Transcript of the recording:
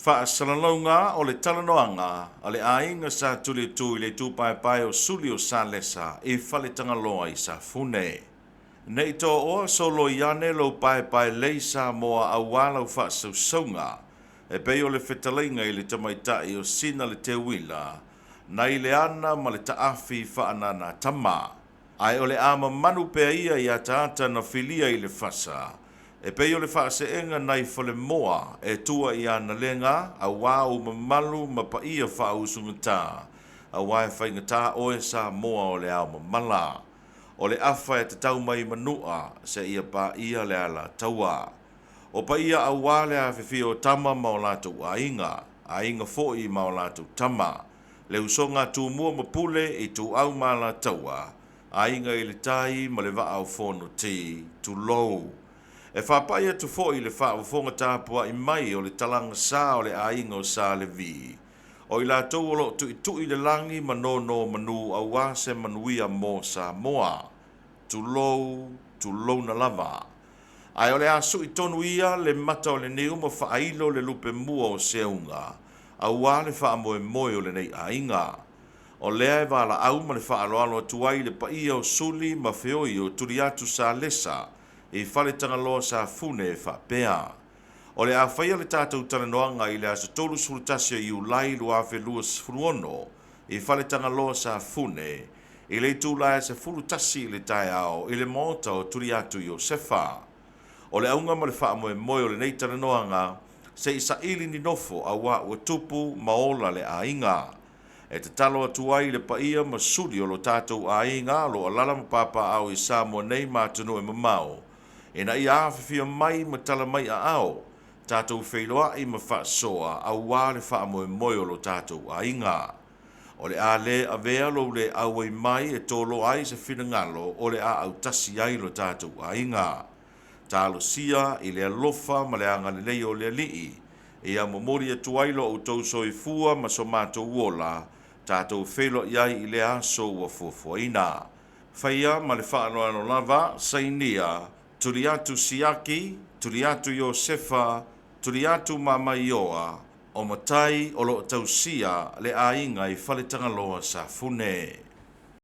Faasalalauga o le talanoaga a le aiga Sa Tuliatu i le itu paepae o Suli o Salesa i Faletagaloa i Safune. Ne i toaoa soloi ane lou paepaelei Samoa auā lau faasausauga e pei o le fetalaiga i le tamaitai o Sina le Teuila nai le ana ma le taafi faanana tama. Ae o le a mamanu pea ia i ataata na filia i le fasa, e pei o le faaseega nai Falemoa e tua i Analega auā ou mamalu ma paia faausugata, auā e faigata oe Samoa o le ao mamala. O le afa e tatau mai Manua seia paia le Alataua. O paia auā le afifio o tama ma o latou aiga, aiga foi ma o latou tama, le usoga a Tumua ma Pule, Ituau ma Alataua, Aiga i le Tai ma le Vaa o Fonoti, tulou. E faapai atu foi i le faafofoga tapuai mai o le talaga sa o le aiga o Sa Levi, o i latou o lo o tuitui le lagi ma nonomanu auā se manuia mo Samoa. Tulou, tulouna lava. Ae o le a sui tonu ia le mata o le niu ma faailo le lupe mua o seuga, auā le faamoemoe o lenei aiga. O lea e valaau ma le faaaloalo atu ai i le paia o Suli ma Feoi o Tuliatu Salesa i Faletagaloa Safune e faapea, O le a faia le tatou talanoaga i le aso 31 o Iulai 2026 i Faletagaloa Safune i le itula e 11 i le taeao i le Maota o Tuliatu Iosefa. O le auga ma le faamoemoe o lenei talanoaga, se i saili ni nofo auā ua tupu ma ola le aiga. E tatalo atu ai i le paia ma suli o lo tatou aiga o lo o alaala ma papaaao i Samoa nei ma atunuu e mamao, ina ia afifio mai ma tala mai aao, tatou feiloai ma faasoa auā le faamoemoe o lo tatou aiga. O le a le avea lou le auai mai e toloa ai se finagalo o le a autasi ai lo tatou aiga. Talosia i le alofa ma le agalelei o le Alii, ia momoli atu ai lo outou soifua ma so matou ola, tatou feiloai ai i lea aso ua fuafuaina. Faia ma le faaaloalo lava, sainia, Tuliatu Siaki, Tuliatu Iosefa, Tuliatu Mamaioa, o matai o lo o tausia le aiga i Faletagaloa Safune.